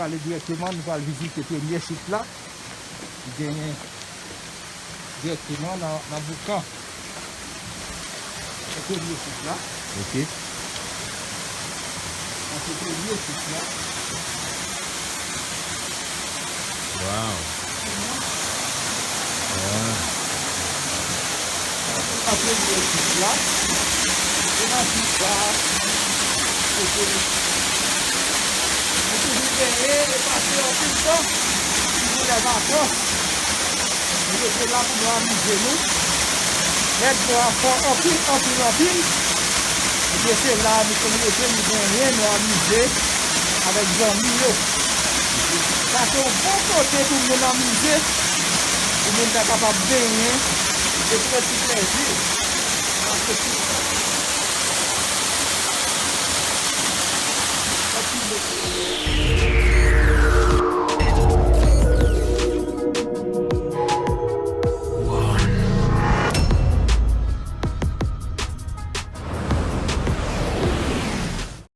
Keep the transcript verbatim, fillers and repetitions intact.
Ale dirèkteman, nou pral vizite premye sit la. Ki genyen dirèkteman nan, nan boukan. Se premye sit la. Ok. Sa se premye sit la. Wow. Wow. Sa se premye sit la. Se nan sit sa a. Kote nou toujou genyen e pase anpil tan. Toujou lè vakans. Nou rete la pou nou amize nou. Nèg mò a fò anpil, anpil, anpil. Ebyen, se la nou konn rete, nou benyen, nou amize avèk zanmi yo. Sa se yon bon kote pou moun amize, pou moun ta kapab benyen e pran ti plèzi. Paske tout sa